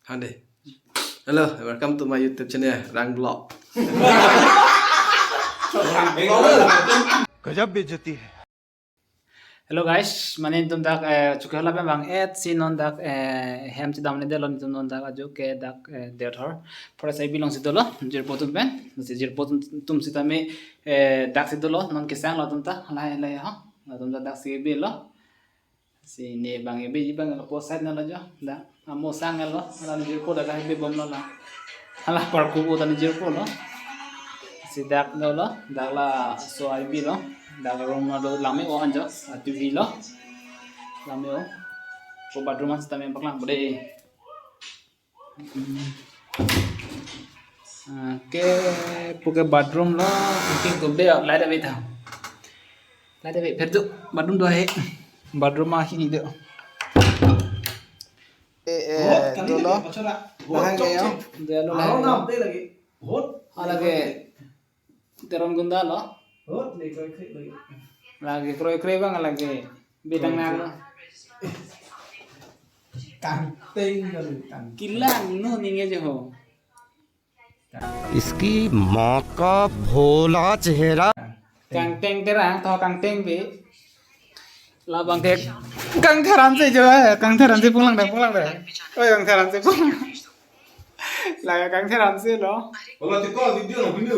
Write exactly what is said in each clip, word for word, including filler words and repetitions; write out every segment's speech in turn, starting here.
Hande. Hello, welcome to my YouTube channel, Rang Vlog. गजब बेइज्जती है। Hello guys, mane netum dak, eh, chukehla pen bang et si non dak, eh, hem chedamledetlo netum non dak ajo ke dak, eh, Deothor Forest I B alongsi dolo, jirpo atum pen, si jirpo atum, atum sitame, eh, daksi dolo, non kesanglo atum ta, lahai lahai ho, atum ta daksi belo. Si ne bang ebe ji bang lo po side na lo jo. Da. Amo sang lo. Ala ne jirpo da ka ebe bomlo la. Ala parku bo ta ne jirpo lo. Si dak dolo. Dak laso I B lo. Dak room lo do lame o anjo. A T V lo. Lame o. Ko bathroom an sitame paklang bode. Ke puke bathroom lo, puke gobde light ave tha. Light ave pher tu bathroom do hai. Bathroom ahi ni do. Eh, eh, dolo. Lahai ke yo. Dolo lahai ke. Hala ke. Teron Gunda lo. Lagi kroikre bang lagi. Bidang nang lo. Kangteng kali, kangteng. Kilang no ninge je ho. इसकी माँ का भोला चेहरा। Kangteng Terang, to kangteng bi. Labang ke Kang Theran si jo, Kang Theran si pulang deh, pulang deh. Oi, Kang Theran si pulang. Lagi Kang Theran si lo. Wala ti ko video na video.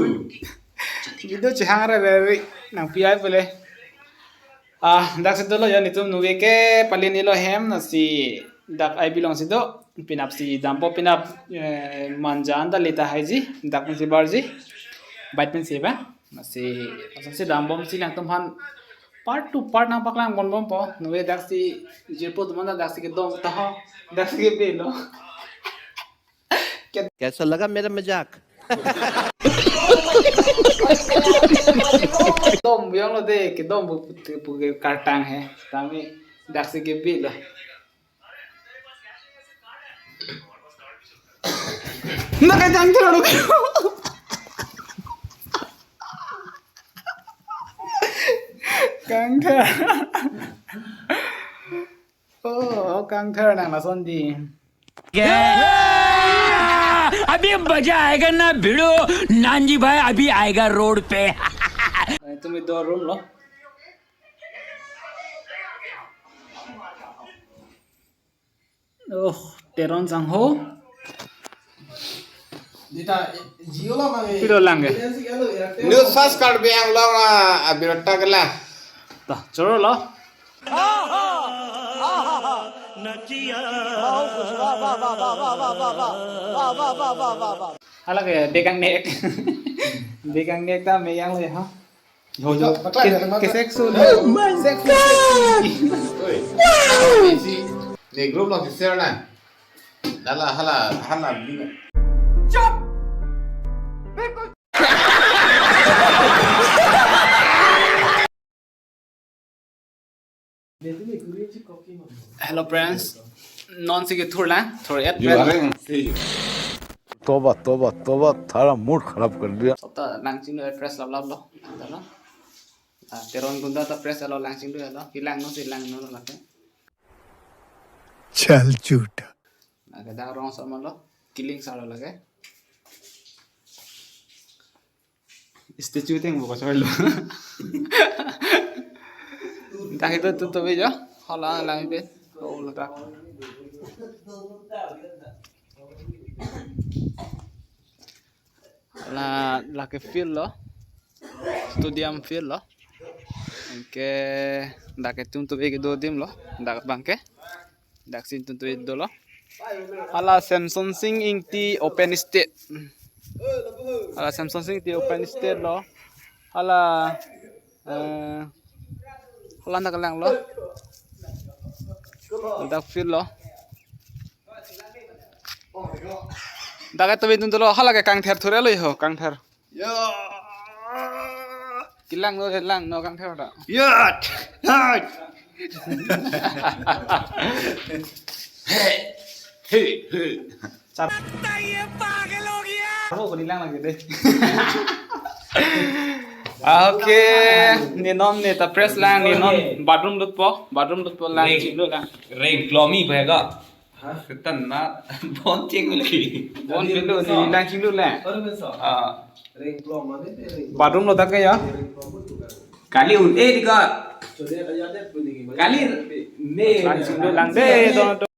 Video chehang re re re nang pi ai pele. Ah, daksi dolo ya netum nuve ke pali nilo hem na si dak I B alongsi do. Penap si dampo penap, eh, manja anta leta haiji. Dak pensi barji. Bait pensi ba. Na si, ason si dambom si nangtum aphan part two part nang paklang bonbompo. Nuve daksi jirpo atum anta daksi kedong ta ho. Daksi kebelo. कैसा लगा मेरा मजाक? Kedong biang lo de, kedong bu, bu, bu kartang he. Tame daksi kebelo. Na ka jang thero lo. Kang Theran. Oh, Kang Theran nang lason di. अभी मजा आएगा ना भिड़ो। नानजी भाई अभी आएगा रोड पे। Netum do room lo. Oh, Teron sangho. Dita Jio lo mange. Pilo lang ke? News First Karbi Anglong, ah, abirta kela. Ta, choro lo. Hala ke, dekang nek. Dekang nek ta meyang le ha. Ho, ho. Ke, ke sexual. Oh my God. Oi. Si negro lo ke share na. Hala, hala, hala. Hello friends, non si kethur lang, thur et. तोबा, तोबा, तोबा, थारा मूड खराब कर दिया। Sop ta lang chinglu, press lap lap lo, lang ta lo. Ah, Teron Gunda ta press lo, lang chinglu lo, kelang no si lang no lo lake. चल झूठा। Lake dak rong sop lo, killing sa lo lake. Statue teng bo kachoi lo. Dak itu tutup aja. Hala lang ibe. Oh, lo dak. La, lake field lo. Stadium field lo. Anke dak itu tutup aja do adim lo. Dak abang ke. Daksi tuntun dolo. Hala Semson Sing Ingti Open Stage. Hala Semson Sing Ingti Open Stage lo. Hala, eh, hala dak lang lo. Dak field lo. Dak itu tuntun dolo. Hala ke Kangther thur lo ho, Kangther. Ya. Kelang lo, lang no Kangther ta. Ya. Hai. He. He. He. Char. ये पागल हो गया। Aro ko kelang lagi deh. Ah, okay, ne non ne ta press lang, ne non bathroom lutpo, bathroom lutpo lang, reng, chinglu lang. Reng klomi bhai ka. Setan na bon cheng lagi. Bon pilo ni lang chinglu le. Ah. Bathroom lo dak ya. Kali un eh di ka. Kali ne lang chinglu lang de don don.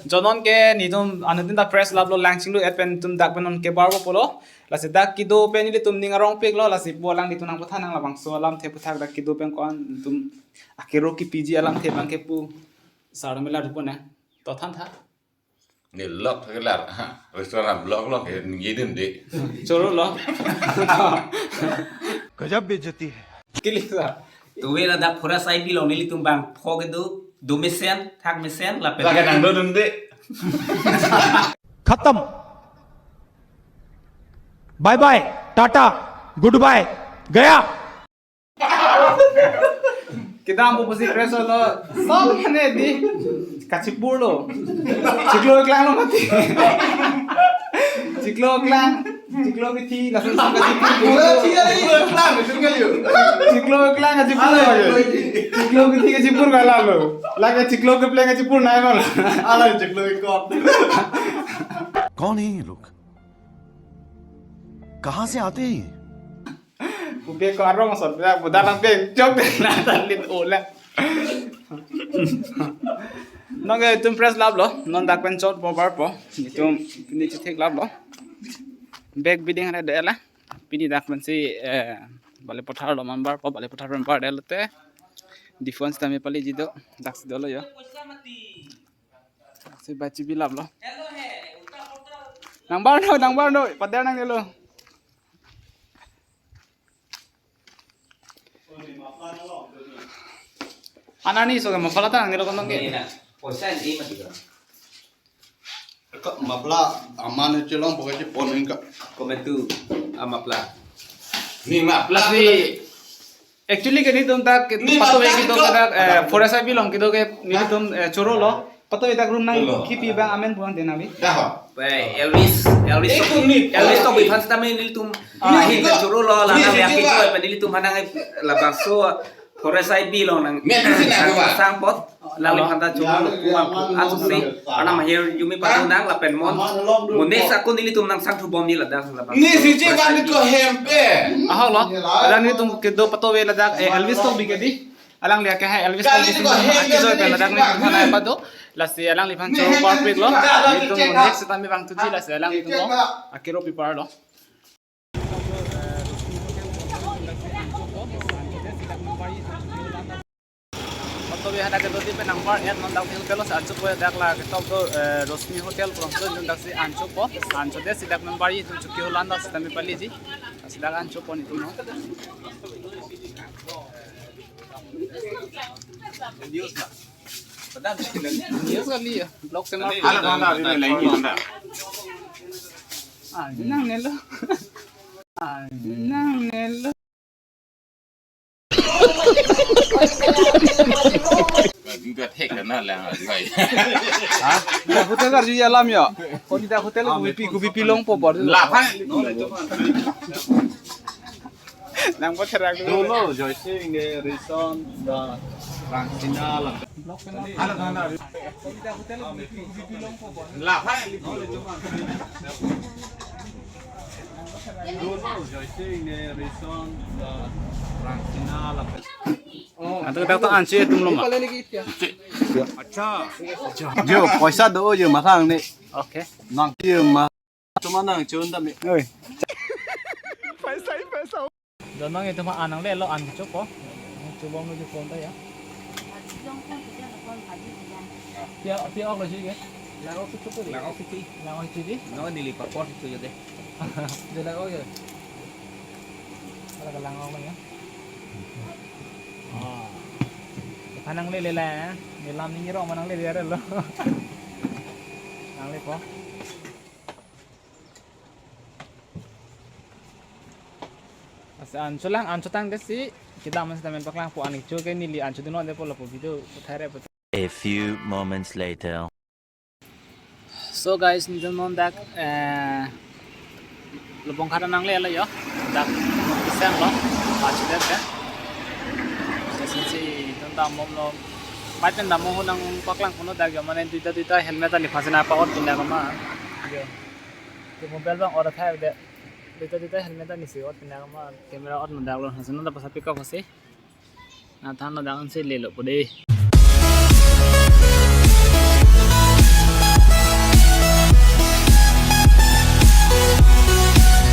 Jonon ke netum anuttin ta press lap lo lang chinglu et pen netum dak pen non ke bar bo pulo. Lasi dak kedo pen nelitum ning arong pik lo lasi pu alanglitum nangpathan nang labangso alamthe aputhak dak kedo pen ko-an netum akero kepi ji alamthe abang ke pu. Sar mela rupo ne. To than tha. Ne lok thak lar. Ha, restaurant lok lok ke ningje dun de. Choro lo. गजब बेइज्जती है। Kili sa. Tuwe ladak Forest I B along nelitum bangpho kedo, do mesen, thak mesen, lapen. Lake nang do dun de. खत्म। Bye bye, tata, goodbye, गया। Kedam po pusi press lo. Som hane di. Kachipur lo. Chiklo klang lo mati. Chiklo klang. Chiklo kithi. Langsung kachipur. Chiklo klang, chiklo klang, kachipur. Chiklo kithi kachipur kala lo. Lake chiklo kepleng kachipur nai lo. Ala chiklo ikot. कौन है ये लोग? कहाँ से आते हैं ये? Bube ko arong sot bela buda lang beng jok de na ta lit ola. Nong ke netum press lap lo, non dak pen chot po bar po. Netum pini chithek lap lo. Bag biding hana de la. Pini dak pen si eh Balipathar lo man bar po, Balipathar pen bar de lote. Defense tame pali ji do, dak si dolo yo. Si bachi bilap lo. Nang bar no, nang bar no, pader nang delo. Anani so ke mafala ta nang delo kontong ke. Ini na, poisa ini mati kan. Ka mapla aman chelong pokoknya poning ka. Kometu, ah, mapla. Ni mapla. Lasi, actually ke netum dak ke ni patowe mapla kedo ko. Kadak, eh, Forest I B along kedo ke netum, eh, choro lo. Patowe dak room nang kipi bang amen pulang de nami. Dah. Bai, Elvis, Elvis. Eh, Tok, ni Elvis Tok biphan sitame nelitum. Ah, ni ke choro lo, la ni nang si ya ke choro. Choro, nelitum hanang labangso Forest I B along nang. Ni si nang nang ba. Sang pot. Alangli aphan ta choro lo pu apu asoksi. Arnam ahirjume patu nang lapen mon. Mo next ako nelitum nang sangthu bom ni ladak ladak. Ni si chevan ko hem pen. Ahok lo. Ladak netum kedo patowe ladak, eh, Elvis Tokbi ke di. Alangli ake hai Elvis Tokbi si akejoi pen ladak netum aphan pado. Lasi alangliphan choro parpik lo. Netum mo next sitame vangthuji lasi alanglitum lo. Akero pipar lo. Patowe hana kedo di pen number eight non dak hotel lo, anchot po dak la ketok do, eh, Rosni Hotel prong so, netum dak si anchot po, anchot de si dak number eight netum chukki holan dak sitame paliji, si dak anchot po netum no. News kali ya, vlog channel. Halo, halo, halo, halo, halo. Ah, nang nelo. Ah, nang nelo. Juga thek na lang, ah, juga. Ha? Dak hotel arju alam ya. Koni dak hotel ko bipi, ko bipi long po bor. Laphan. Nang po therak dulu. Dolo, Joysing, eh, Rison, da, Rangsina, la. Halo, halo. Laphan. Dolo, Joysing, eh, Rison, da, Rangsina, la. Atu dak to ansi atum lo ma. Acha. Jo, poisa do jo masang ni. Okay. Nang jo ma. Cuma nang chun tame. Oi. Paisa, paisa. Jon nang itu ma anang le lo an kecho po. Coba mau di phone ta ya. Pia, pia ok lo sih ke? Lang ok kecho po. Lang ok kecho. Lang ok kecho di? No, neli papor kecho ya deh. Dia lang ok ya. Ala ka lang ok ya. Oh. Panang le le la. Nelam ni rong manang le le lo. Lang le po. Asa anchot lang, anchot tang desi, kedam sitame paklang po, aning cho ke neli anchot dun non de po lapu video uthai re po. A few moments later. So guys, netum non dak, eh, Lobong Khat nangle lo yo, dak kisang lo, anchot det ke. Sesi si netum dam bom lo. Mate dam ahut nangpaklang ponlo dak jo, mane duita duita helmet ta nephan si nangpa-ot pon dak ma. Jo. Te mobile abang ot athai de. Duita duita helmet ta nesi ot pon dak ma. Camera ot ma dak lo, hasan ta pasa pick up ase. Nathan lo dak ansi lelo po de.